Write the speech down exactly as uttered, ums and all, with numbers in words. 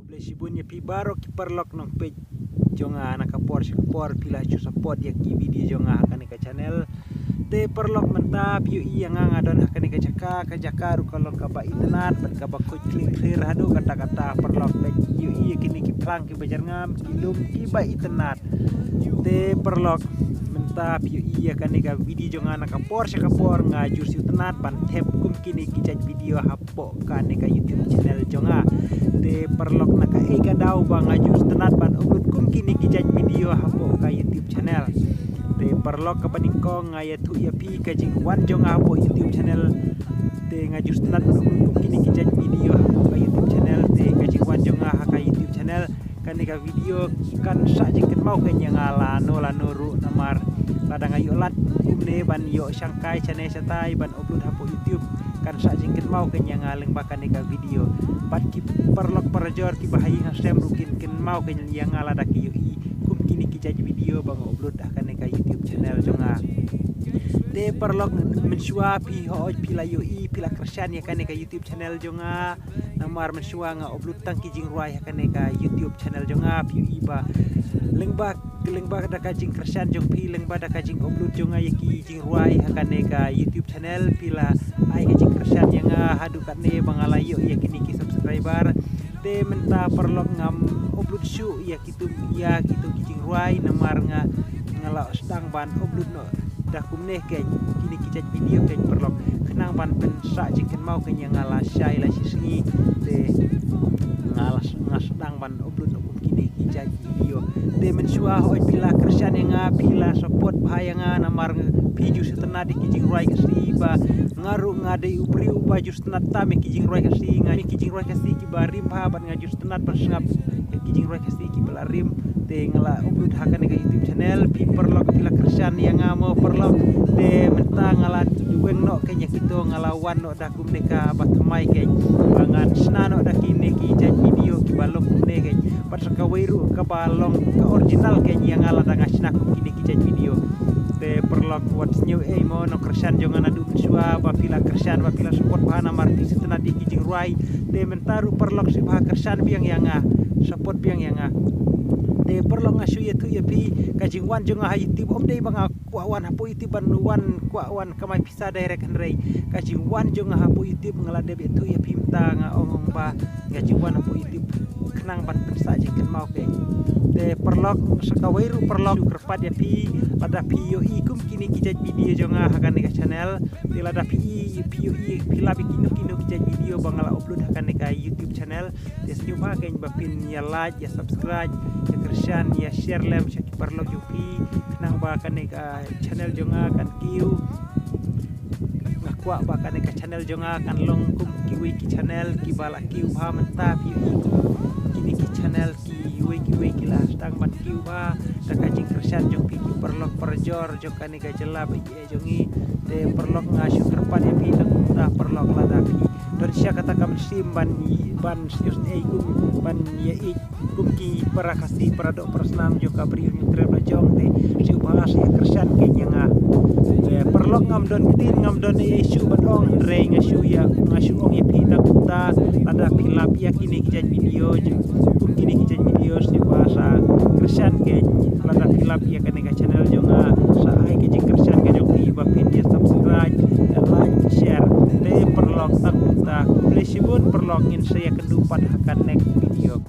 Khublei shibun ïa phi baroh ki paralok nongpeit jong nga na ka por sha ka por phi la shu support ïa ki video jong nga ha kane ka channel. Te paralok mynta phi ïohi ïa nga nga don ha kane ka jaka, ka jaka ruh ka long kaba itynnad bad kaba khuid khlieh khlieh haduh katta katta paralok. Phi ïohi ïa kine ki phlang kiba jyrngam, ki lum kiba itynnad. Te paralok mynta phi ïohi ïa kane ka video jong nga na ka por sha ka por nga ju shu tynnad ban thep kum kine ki jait video hapoh kane ka YouTube channel jong nga. Te paralok na kaei ka daw ba nga ju shu tynnad ban upload kum kine ki jait video hapoh ka YouTube channel. Te paralok kaba nyngkong nga ïathuh ïa phi ka jingwan jong nga hapoh YouTube channel. Te nga ju shu tynnad ban upload kum kine ki jait video hapoh ka YouTube channel. Te ka jingwan jong nga ha ka YouTube channel, kane ka video kan shah jingkynmaw kein ïa nga lano lano ruh namar lada nga ïoh lad kumne ban ïoh shangkai shane shatai ban upload hapoh YouTube kan shah jingkynmaw kein ïa nga lyngba kane ka video. Bad ki paralok parajor kiba ha ïing ha sem ruh kin kynmaw kein ïa nga lada ki ïohi kum kine ki jait video ba nga upload ha kane ka YouTube channel jong nga. Te paralok mynshuwa phi hooid phi la ïohi phi la kyrshan ïa kane ka YouTube channel jong nga. Namar mynshuwa nga upload tang ki jingrwai ha kane ka YouTube channel jong nga phi ïohi ba lyngba lyngba da ka jingkyrshan jong phi lyngba da ka jingupload jong nga ïa ki jingrwai ha kane ka YouTube channel phi la ai ka jingkyrshan ïa nga haduh katne ba nga la ïoh ïa kine ki subscriber. Te mynta paralok ngam upload shuh ïa kitu ïa kitu ki jingrwai namar nga nga la sdang ban upload noh da kumne kein kine ki jait video kein paralok khnang ban pynshah jingkynmaw kein ïa nga lashai lashisngi. Te nga la nga sdang ban upload noh kum kine ki jait video. Te mynshuwa hooid phi la kyrshan ïa nga phi la support bha ïa nga namar phi ju shu tynnad ïa ki jingrwai Khasi ba nga ruh nga dei u briew uba ju shu tynnad tam ïa ki jingrwai Khasi nga ïa ki jingrwai Khasi kiba rim bha bad nga ju shu tynnad ban sngap ïa ki jingrwai Khasi kiba la rim. Te nga la upload ha kane ka YouTube channel phi paralok phi la kyrshan ïa nga mo paralok. Te mynta nga la weng noh kein ïa kito nga la wan noh da kumne kaba thymmai kein ba ngan shna noh da kine ki jait video kiba long kumne kein. Bad sa kawei ruh kaba long ka original kein ïa nga lada nga shna kum kine ki jait video. Te paralok wat sniew ei mo nongkyrshan jong nga naduh mynshuwa ba phi la kyrshan ba phi la support bha namar phi shu tynnad ïa ki jingrwai. Te mynta ruh paralok shu bha kyrshan biang ïa nga, support biang ïa nga. Te paralok nga shu ïathuh ïa phi ka jingwan jong nga ha YouTube ym dei ba nga kwah wan hapoh YouTube ban wan kwah wan kamai pisa direct hynrei ka jingwan jong nga hapoh YouTube nga la dep ïathuh ïa phi mynta nga ong ong ba ka jingwan hapoh YouTube khnang ban pynshah jingkynmaw kein. Te paralok sa kawei ruh paralok shu kyrpad ïa phi lada phi ïohi kum kine ki jait video jong nga ha kane ka channel. Te lada phi ïohi phi ïohi phi lap ïa kino kino ki jait video ba nga la upload ha kane ka YouTube channel. Te sngewbha kein ba phin ïa like ïa subscribe ïa kyrshan ïa share lem sha ki paralok jong phi khnang ba kane ka channel jong nga kan kiew. Nga kwah ba kane ka channel jong nga kan long kum kiwei ki channel kiba la kiew bha mynta phi ïohi kum kine ki channel kiwei kiwei ki la sdang ban kiew bha da ka jingkyrshan jong phi ki paralok parajor jong kane ka jylla ba ïeit jong ngi. Te paralok nga shu kyrpad ïa phi tang kumta paralok lada phi don sha kata ka mynsiem ban ban sngewsih kum ban ïa kum ki para Khasi para doh para snam jong ka Bri u Hynñiewtrep la jong te shu ba shu kyrshan kein ïa nga. Te paralok ngam don ktien ngam don ei ei shuh ban ong hynrei nga shu ïa nga shu ong ïa phi tang kumta lada phi lap ïa kine ki jait video kum kine ki jait video shu ba sa kyrshan kein lada phi lap ïa kane ka channel jong nga sa ai ka jingkyrshan ka jong phi ba phin ïa subscribe ïa like share. Te paralok tang kumta khublei shibun paralok ngin sa ïakynduh pat ha ka next video.